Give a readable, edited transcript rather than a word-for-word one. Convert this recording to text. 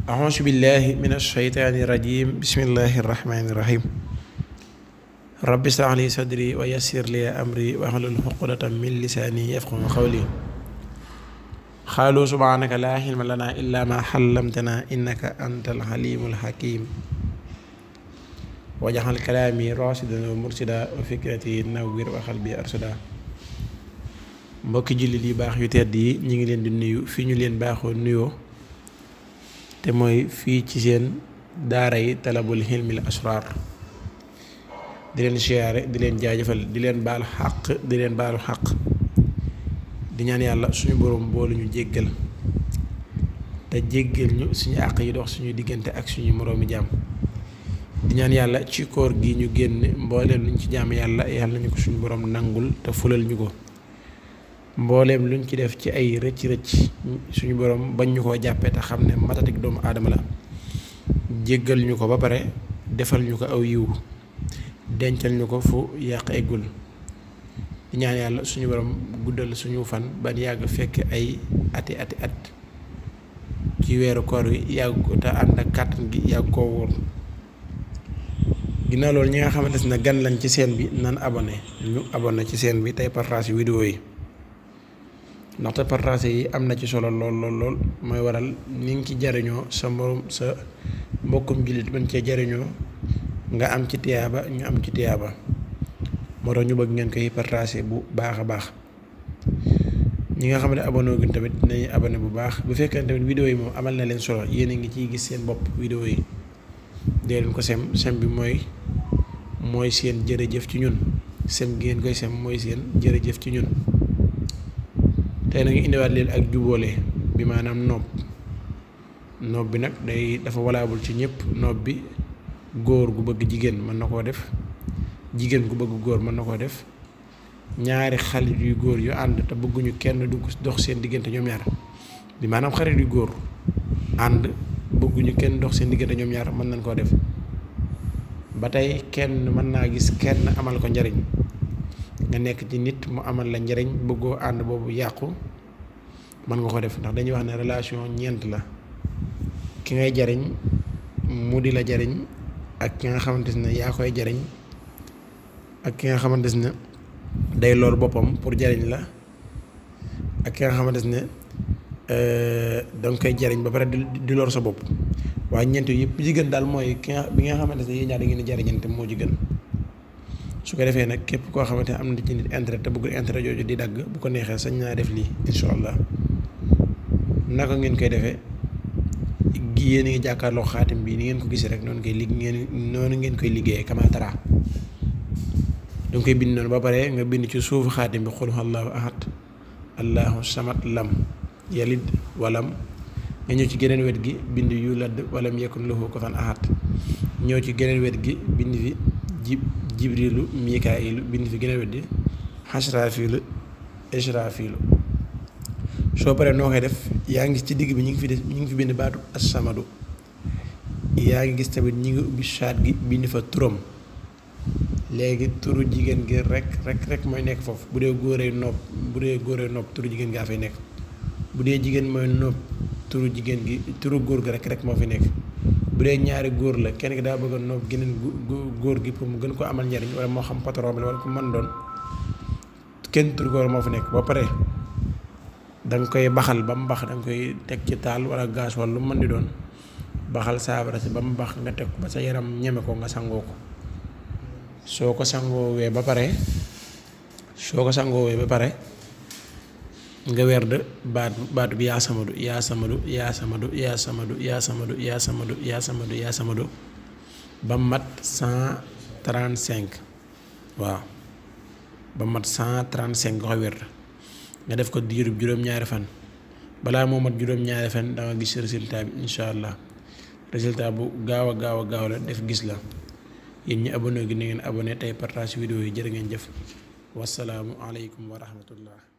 أعوذ بالله من الشيطان الرجيم بسم الله الرحمن الرحيم رب اشرح لي صدري ويسر لي أمري واحلل عقدة من لساني يفقهوا قولي قالوا سبحانك لا علم لنا إلا ما علمتنا إنك أنت العليم الحكيم واجعل كلامي راشدا ومرشدا وفكرتي نوّر وقلبي أرشدا mbokki jullit yi baax yu tedd yi ñi ngi leen di nuyu fi ñu leen baaxoo nuyoo te mooy fii ci seen daara yi talabul hilmil asrar di leen siyaare di leen jaajëfal di leen baalu xaq di ñaan yàlla suñu borom boolu ñu jéggal te jéggal ñu suñu àq yi dox suñu diggante ak suñu moroomi jaam di ñaan yàlla ci koor gi ñu génn mbooleem luñ ci jaam yàlla nañu ko suñu borom nangul te fulal ñu ko mbooleem luñ ci def ci ay rëcc suñu borom bañ ñu koo jàppee te xam ne matatik doomu aadama la jéggal ñu ko ba pare defal ñu ko aw yiw dencal ñu ko fu yàq eggul di ñaan yàlla suñu borom guddal suñu fan ban yàgg fekk ay ati at ci weeru koor wi yàgg ko te ànd ak kàttan gi yàgg koo wóor ginnaaw loolu ñi nga xamante ne gan lañ ci seen bi nan abonné ci seen bi tey partage vidéo yi ndaxte partage yi am na ci solo lool mooy waral ni nga ci jariñoo sa mbokkum jullit mën cee jariñoo nga am ci tiyaaba ñu am ci tiyaaba moo tax ñu bëgg ngeen koy partage bu baax a baax ñi nga xam ne abonné gu tamit dinañu abonné bu baax bu fekkee tamit vidéo yi moom amal na leen solo yéen a ngi ciy gis seen bopp vidéo yi dee leen ko sem bi mooy seen jërëjëf ci ñun sem gi ngeen koy sem mooy seen jërëjëf ci ñun tey na ngi indiwaat leen ak jubóole bi maanaam noob bi nag dafa walaabul ci ñëpp noob bi góor gu bëgg jigéen mën na koo def jigéen gu bëgg góor mën na koo def ñaari xarit yu góor yu ànd te bëgguñu kenn du dox seen diggante ñoom ñaar bi maanaam xarit yu góor ànd bëgguñu kenn dox seen diggante ñoom ñaar mën nañ koo def ba tey kenn mën naa gis kenn amal ko njariñ nga nekk ci nit mu amal la njariñ bëggoo ànd boobu yàqu mën nga ko def ndax dañuy wax ne relation ñeent la ki ngay jariñ mu di la jariñ ak ki nga xamante ne yaa koy jariñ ak ki nga xamante ne day lor boppam pour jariñ la ak ki nga xamante ne danga koy jariñ ba pare di lor sa bopp waaye ñeent yëpp ji gën daal mooy bi nga xamante ne yéen ñaar da ngeen di jariñante moo ci gën su ko defee nag képp koo xamante ne am na ci nit intérêt te bëggul intérêt jooju di dagg bu ko neexee sañ naa def lii incha allah naka ngeen koy defee yéen a ngi jàkkaarloo xaatim bi ni ngeen ko gisee rek noonu ngeen koy liggéeyee kamatara danga koy bind noonu ba pare nga bind ci suufu xaatim bi xul allahu ahad allahu samad lam yalid walam nga ñëw ci geneen wet gi bind yulad walam yakun lahu kufuwan ahad ñëw ci geneen wet gi bind fi jibrilu mikaayilu bind fi geneen wet gi israfilu soo paree noo koy def yaa ngi gis ci digg bi ñu ngi fi bind baatu as-samadu yaa ngi gis tamit ñi ngi ubbi saat gi bind fa turam léegi turu jigéen gi rek mooy nekk foofu bu dee góoree nopp turu jigéen gaa fay nekk bu dee jigéen mooy nopp turu jigéen gi turu góor gi rek moo fi nekk bu dee ñaari góor la kenn ki daa bëgg a nopp geneen góor gi pour mu gën ko amal njariñ wala moo xam patron la wala ku mën doon kenn turu góor moo fi nekk ba pare danga koy baxal ba mu bax danga koy teg ci taal wala gaz wala lu mën di doon baxal saabara si ba mu bax nga teg ba sa yaram ñeme ko nga sangoo ko soo ko sangoowee ba pare nga werd baatu bi yaa samadu ba mat 135 waaw ba mat 135 nga ko werd nga def ko diirub juróom-ñaari fan balaa moo mat juróom-ñaari fan da nga gis résultat bi incha allah résultat bu gaaw a la def gis la yéen ñi abonné gi ni ngeen abonné tey partage vidéo yi jërë ngeen jëf wasalaamu aleykum wa rahmatullah